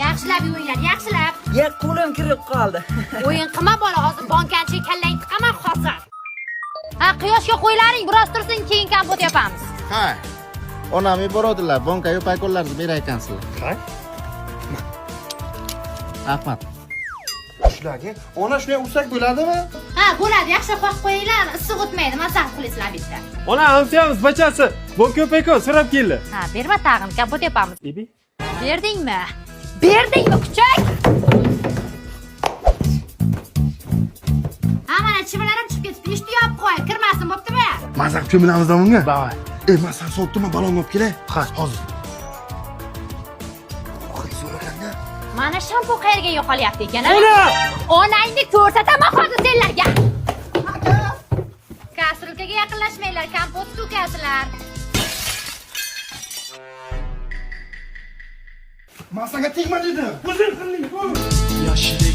Yaxshilab yuvinglar, yaxshilab. Ya qo'lim kirib qoldi. O'yin qilma bola, hozir bonkanchi kallang tiqaman hozir. Ha, quyoshga qo'ylaring, biroz tursin, keyin kompot yopamiz. Ha. Onam yuboradilar, bonkayu paykonlarni berar ekansizlar. Ha? Rahmat. Shularga ona shunday ursak bo'ladimi? Ha, bo'ladi, yaxshilab qo'yib qo'yinglar, issiq o'tmaydi, maza qilib qo'yaysizlar bitta. Ona hamsiyamiz bachasi. Bonka paykon so'rab keldi. Ha, berma tag'in, kompot yopamiz. Ebi. Berdingmi? Berdingmi kuchak? Ha, mana chivinlarim chiqib ketibdi. Eshikni yopib qo'y, kirmasin, bo'ptimi? Maza qilib cho'milamizda bunga. Давай. Ey, man san sotdim, balon olib kelay. Ha, hozir. Mana shampun qayerga yo'qolyapti ekan, a? Ona! Onangni ko'rsataman hozir senlarga. Kastrulkaga yaqinlashmanglar, kompot to'kasizlar. Man senga tegma dedim. O'zing qilding, bu. Yoshlik